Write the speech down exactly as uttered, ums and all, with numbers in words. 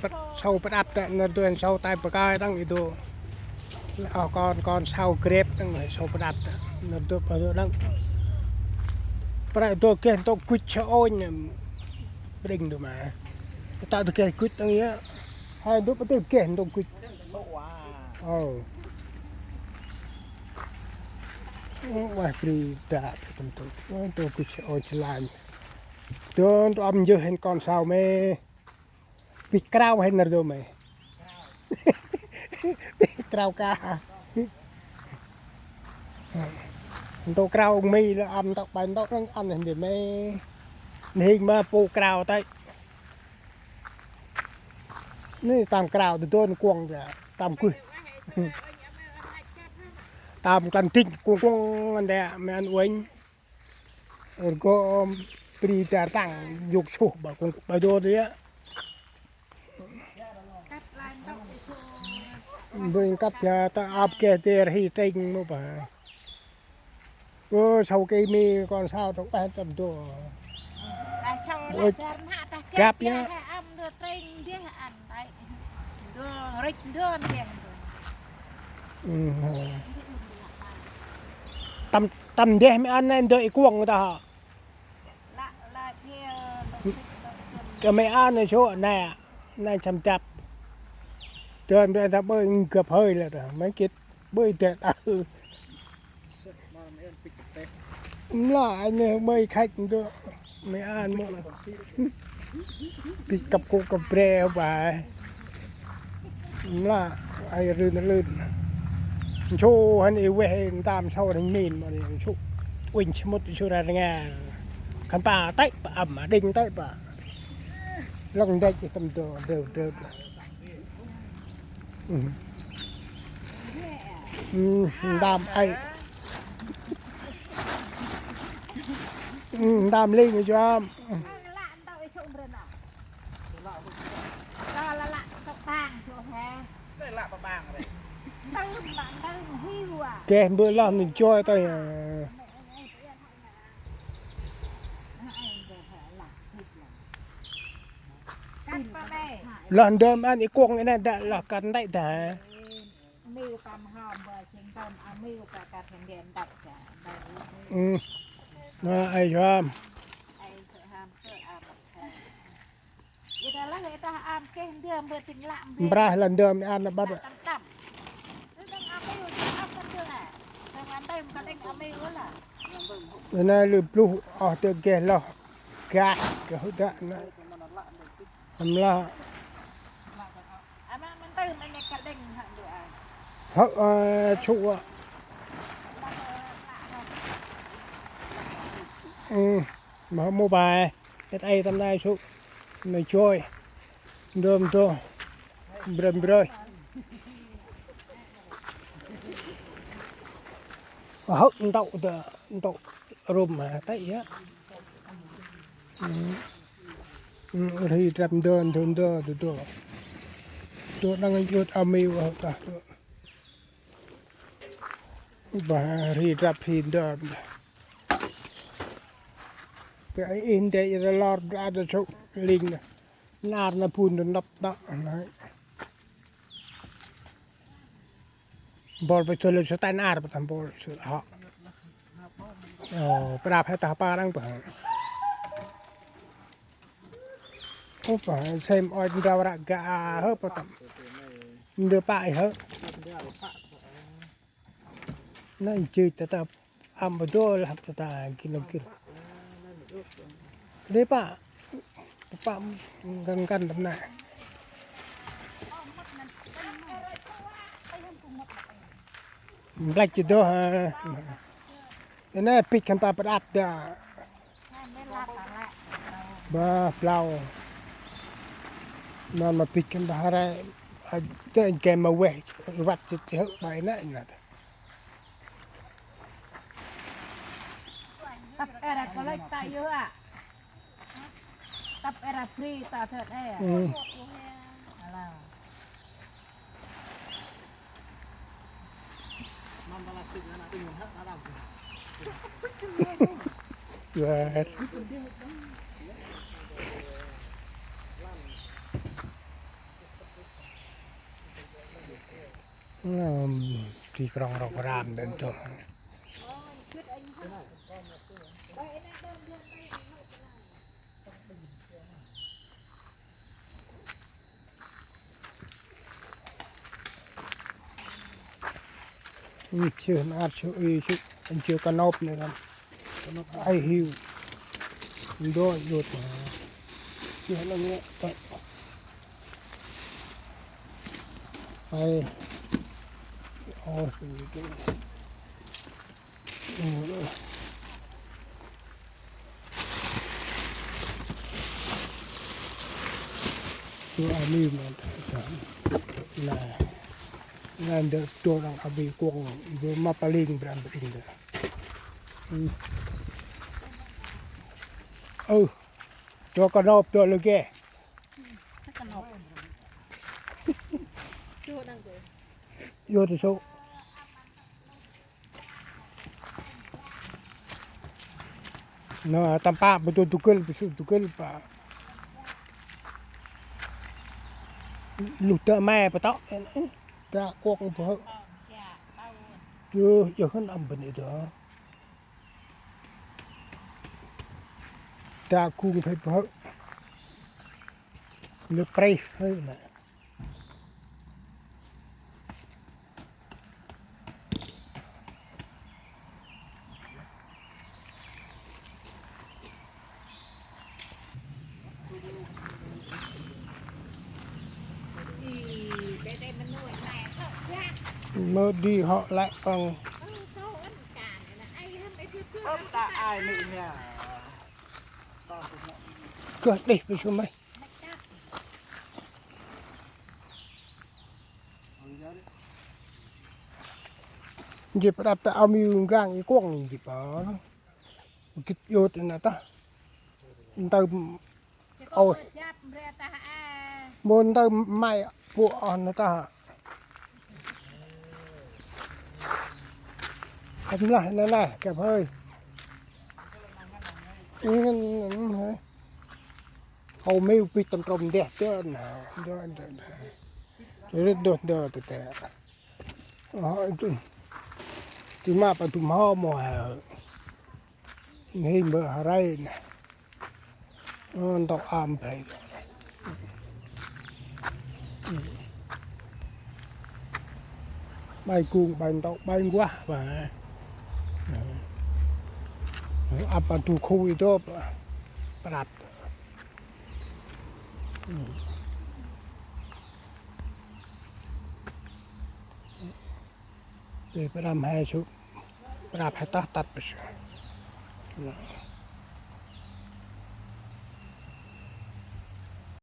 Păt-, sau păt ăp tơ, nơh dô hên sau tay pơkai tăng i dô. Ơ, kon, kon sau grep tăng sau păt ăp tơ. Nơh dô, nơh dô tăng. Prăk dô geh ntŭk gŭch sa ônh. Pring dô ma. Tơ dô geh gŭch tăng yơh. Hai dô pơtê geh ntŭk gŭch. Ơ. Ueh, bri dăp tăm tŭk. Ntŭk gŭch sa ônh sa lanh. Dô, ntŭk ăm jơh hên kon sau mê. Pih krao hên nơh dô mê. Pih krao ka. Ntŭk krao ung mi lơ ăm ntŭk bai ntŭk năng ăn hên dê mê. Nê hên ma pô krao tay. Nê tam krao dô dôn kuŏng dê. Tam kuih. Tam klăn trinh kuŏng kuŏng ăn dê mê ăn uănh. Rgom bri dar tăng yôk suh ba kung ba dô dê. Bơi kăt ya ta ăp geh dê rhi trinh mô ba. Ơ, sau kê mi kon sau trong ueh tăm dô. Ôi, gap ya. Ơ. Tăm, tăm deh mi ăn nê ndơ i kuŏng ta hŏ. Kơ mê ăn nê sô nê, nê chăm chăm. Tơm ta bơi găp hơi lĕ ta, mê kĭt bơi tê ta. Mla anh nê bơi khách ndơ, mê ăn mô. Pih kăp kôk kăp bre hŏ ba. Mla ai rưn rưn. Nsu hăn i weh ntơm sau ranh min ma nsu. Uănh smŭt nsu ra rnga. Khân pa têk pa ăm, đinh têk pa. Lŏng ndêch i tâm dô, dơ, dơ. Ntơm ai. Ntơm ling i jom. Keh mbơ̆ lah nê joi ta ya. Lah ndơm ăn i kuŏng i nê dak lah kăn nđêch dak. Ơ. Nê ai jom. Mbrah lah ndơm ăn nê băt. Nê lư bluh oh tơ geh loh. Gah, gah hŭt dak nê. Mla. Hŏ, ơ, sŭ a. Ơ, ma mô bai. Têt ai tâm nai sŭ. Nê joi. Ndơm dô. Brơm brơi. Hŏ, ntŭk dơ, ntŭk rŭm ma têk ya. Ri drăp ndơ, ndơ, ndơ, ndơ, ndơ. Ndơ năng yut a miu a ta ndơ. Ba ri drăp ri ndơ. Pe ai in de ira lor bra da chuk ling na. Nar na phun da nop da. Bol pe chole sa tan ar pa tam bol sa hŏ. Ơ, prap he ta pa răng pa. Ơ pa, sem oi ndau ra ga hơ pa tam. Ndơ pa hơ. Nai jui ta ta am pa dol hăp ta ta kilo kilo. Kre pa. Pa ngăn ngăn đâm nai. Mblek ji doh, ơ. Ơ nê pich khân pă pơđăp dah. Bah, blau. Nơh ma pich khân pă hơre, ơ, tơ gay ma weh, rvăt ji tơhơ̆ bai nê, nê. Tăp ê ra kôlek ta yơh a. Tăp ê ra bri ta thơt ê. Ơ. Alah. Wah. Ưm, ti krŏng rŏk ram đŏng tơ. Ưm, chih năr chih i chih, chih kanop nê kan. Ai hiu. Ndo yut. Chih năr nê. Ai. Ơ, sih nê. Tua ani ma ta. Nê. Nê ndơ tua răng abi kuŏng, ibu ma paling bran bring ndơ. Ơ. Tua kanop tua lơ geh. Kanop. Tua đăng kơ. Yo tu su. Nê, tâm pă bơ tu tu gâl, bơ su tu gâl pă. Luh ta me pă tŏ. Ta kuŏng bơ. Yo, yo khân âm bơ nê ta. Ta kuŏng phê bơ. Lơ prê hơi nê. Mơ đi hŏ lĕ păng. Ơ, ta ai nê nha. Kơh đih pê sum ê. Jêh pă đăp ta ao miu ngang i kuŏng jêh pă. Gĭt yôt nê ta. Ntơ ôi. Mô ntơ mai pô oh nê ta. Khân lah nê nê, kep hơi. Ngăn, ngăn hơi. Hâu mêu pit tâm trôm deh tơ nê, dơ, dơ, dơ. Rĭt dơ, dơ, dơ, dơ. Ơ, tu. Ti ma pă tu mhô mô hê. Nê mbơ hơrê nê. Ơ, ntŭk am phê. Bai kung, bai ntŭk, bai nguah, bai. Ơ, apa tu khu i tôp, prat. Pê pram he su, prap he tah tat pê su.